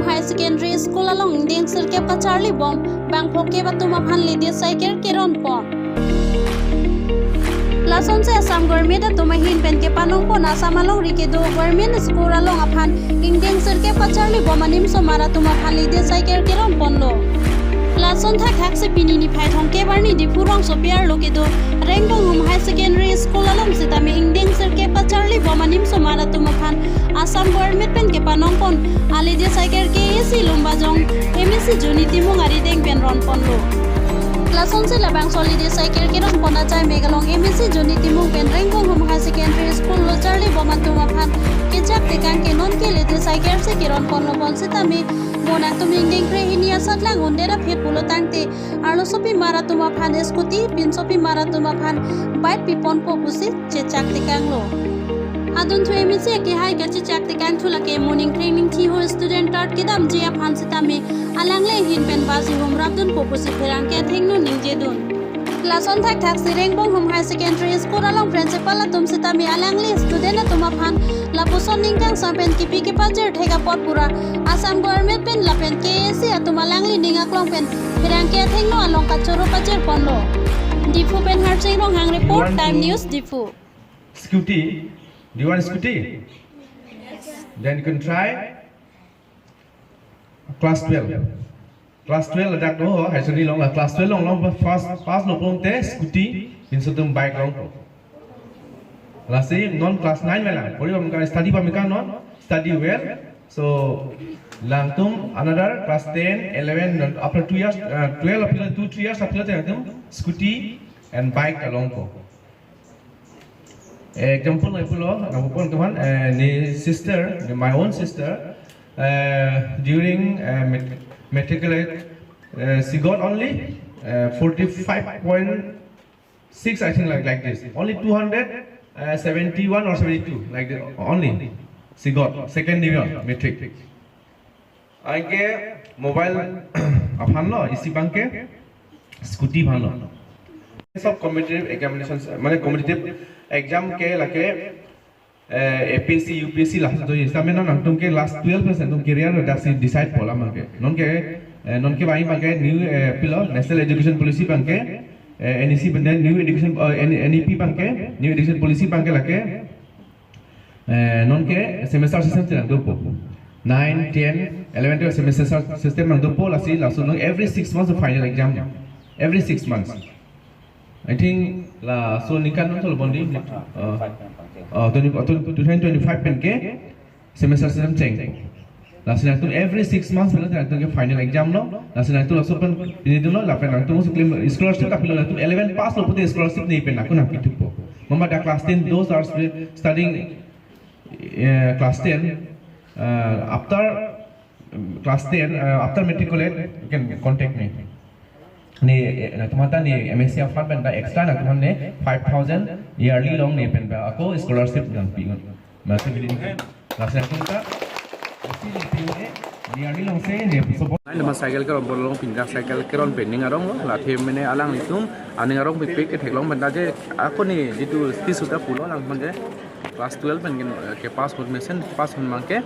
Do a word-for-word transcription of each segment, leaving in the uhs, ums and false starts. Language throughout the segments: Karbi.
High Secondary School along ingdeng sirkep kacharli bom bangphokep atum aphan lidi cycle keron pon. Lasonsi Assam Government atum ahin pen kepanong pon Assam alongri kedo Government School along aphan ingdeng sirkep kacharli bom animsomar atum aphan lidi cycle keron ponlo. Lason thakthak si pini niphai thomkep arni Diphu rongsopi arlo kedo Rengbonghum High Secondary School along sitame ingdeng sirkep kacharli bom animsomar atum aphan Assam Government pen kepanong pon alidi cycle ke A C Lumbajong M A C Joni Timung arideng pen ron ponlo. Lasonsi labangso alidi cycle keron pon achai Meghalaya M A C Joni Timung pen Rengbonghum High Secondary School lo charli bom atum aphan kechak tekang ke nonke lidi cycle si keron ponlo pon sitame mo nangtum ingdeng krehini asatlang undet aphi pulo tangte arlosopimar atum aphan scooty, pinsopimar atum aphan bike piponpo pusi chechak tekanglo. Adunthu M A C akehai kachechak tekangthu lake mo ningkreng ningthi ho student third kedamji aphan sitame alangli ahin pen bus ihum rapdunpo pusi pherangke athengno ningjedun. Lason thakthak si Rengbonghum High Secondary School along principal atum sitame alangli student atum aphan lapuson ningkangsam pen kipi kepajir thek apot pura Assam Government pen lapen K A C atum alangli ning aklong pen pherangke athengno along kachoro pajir ponlo. Diphu pen Harsing Ronghang report, Time News Diphu. Scooty? Do you want scooty? Then you can try class twelve. Class twelve ladak do, High Secondary along la class twelve along, along first pass lo pon te scooty, pinso atum bike longpo. Lasi non class nine mela, pori bam ka study bam ka non, study well. So, alangtum another class ten, eleven, after two years, uh, twelve apilo, two, three years apilo te alangtum scooty and bike alongpo. Example nangpulo, nangpupon teman, eh, ne sister, ne my own sister, eh, during, eh, mat-, matriculate, eh, she got only, eh, forty-five point six, I think, like, like this. Only two hundred, eh, seventy-one or seventy-two, like this, only she got second division matric. Anke mobile aphan lo, isi abangke scooty aphan lo. Sob competitive examinations, mane competitive exam ke lake, eh, A P S C, U P S C la, to ye, sitame non nangtum ke class twelve pen si nangtum career daksi decide pola abangke. Nonke, eh, nonke abang abangke new, eh, pilo, National Education Policy abangke, eh, N E C pen New Education, eh, N-, N E P abangke, New Education Policy abangke lake, eh, nonke semester system si nangdopo. Nine, ten, eleven, twelve semester system nangdopo, lasi, laso non every six months final exam. Every six months. I think laso ningkan non tol bondi. Uh, uh, twenty, uh, two thousand twenty-five pen ke semester system cheng. Lasi nangtum every six months pen nangtum ke final exam lo. Lasi nangtum laso pen pini dunlo, lapen nangtum si claim scholarship apilo, nangtum eleven pass lo pute scholarship ne pen ako nangpithupo. Mama da class ten, those are stu-, studying, uh, class ten, uh, after, um, class ten, uh, after matriculate, you can contact me. Ne, eh, nangtum anta ne M S C afan pen da extra nangtum ne five thousand yearly along ne pen ba ako scholarship nangpi. Masi bili ni. Lasi nangtum ta, masi ne pen ne, yearly along si ne, so bo- Nai nama cycle keron bor along pinjak cycle keron pen ning arong lo, lathe mene alanglitum, aning arong pipik ke theklong pen da je, ako ne jitu sti suta pulo lang pen je, class twelve pen ke, eh, ke pass hut mesen, pass hut abangke,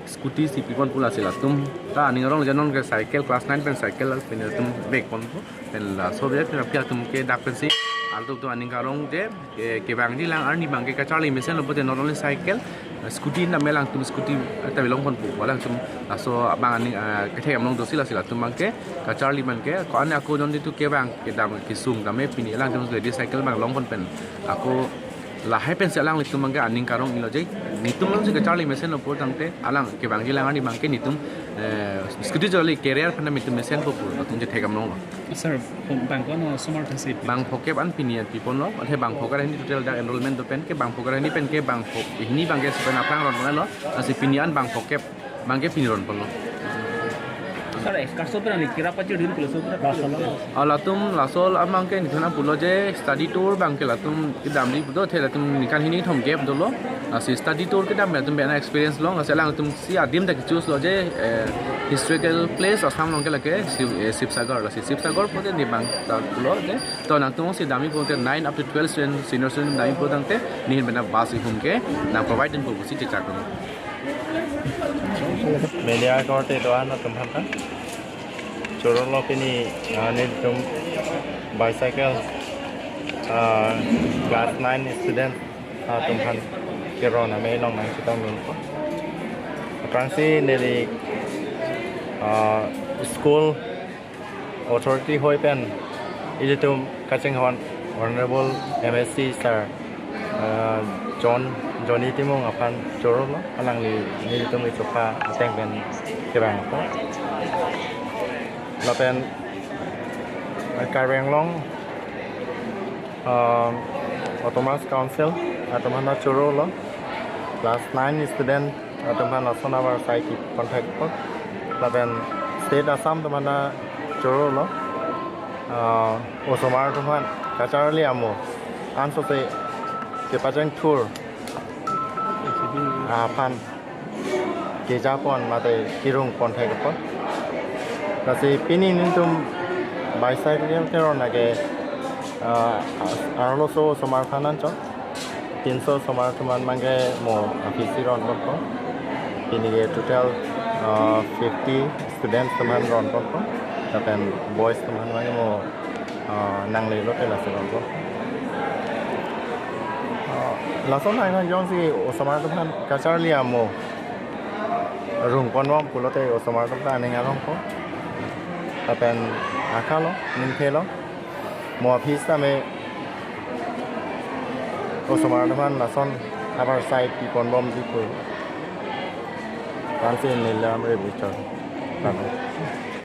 scooty si piponpo, lasi latum ta aning arong le non ke cycle class nine pen cycle pen latum bag ponpo. Pen laso bag pen aphi atum ke dak pensi altuk tu aning arong je ke, kevangji alang arni abangke kacharli mesen lo pute not only cycle, scooty na me alangtum scooty ta belong ponpo. Alangtum laso abang aning, ah, kethek amlong dosi, lasi latum abangke kacharli abangke ko-an ako jon jitu kevang kedam kesung tame pini alangtum ledi cycle abang long pon pen ako lahai pensi alanglitum abangke aning arong ilo je, netum along si kacharli mesen lo pur tangte alang kevangji alang arni abangke netum, eh, scooty joli career aphan netum mesenpo pur, latum je thekam long lo. Sir, bang kono osomar pensi? Bangphokep an pini an piponlo, athe bangphokep arni total dak enrollment do pen ke bangphokep arni pen ke bangphok hini abangke si pen aphrang ron lo, lasi pini an bangphokep abangke pini ron ponlo. Sir, eh, kaso pura ni kira pachir din pulo so pura kaso lo. Ah, latum laso abangke nithana pulo je study tour abangke latum kedamji pulo, athe latum ningkan hini thom gap dolo. Lasi study tour kedam latum bena experience long, lasi alangtum si adim ta choose lo je, eh, historical place Assam along ke lake Shiv-, eh, Sibsagar, lasi Sibsagar pute ne abang ta pulo je. To nangtum si damji pute nine up to twelve student, senior student damji pute tangte, ne ahin bena bus ihum ke nang provide dunpo pusi chechak lo. Media korte do-an atum aphan ta. Choro lo pini, ah, nelitum bicycle, ah, class nine student atum aphan keron ame along nangchetongdunpo. Aphrangsi neli, ah, school authority hoi pen ilitum kachinghon Honorable M A C sir, ah, John, Johnny Timung aphan choro lo, alangli nelitum kechoka ateng pen kevangpo. Lapen, ah, Karbi Anglong, ah, Autonomous Council atum aphan ta choro lo, class nine student atum aphan lason avarsai keponthekpo. Lapen State Assam atum aphan ta choro lo, ah, osomar atum aphan kacharli amo ansose kepachengthur aphan kejapon mate kerung ponthekpo. Lasi pini nelitum bicycle keron lake, ah, arloso osomar aphan anchot. Pinso osomar atum aphan abangke mo aphisi ronponpo. Pini ke total, ah, fifty students atum aphan ronponpo. Lapen boys atum aphan abangke mo, ah, nangle lote lasi ronpo. Ah, lason aning jongsi osomar atum aphan kacharli amo rungponbom pulote osomar atum ta aning arongpo. Lapen akha lo, ningthe lo. Mo aphi sitame osomar atum aphan lason avarsai keponbomji pu. Ansi neli lam re bichar.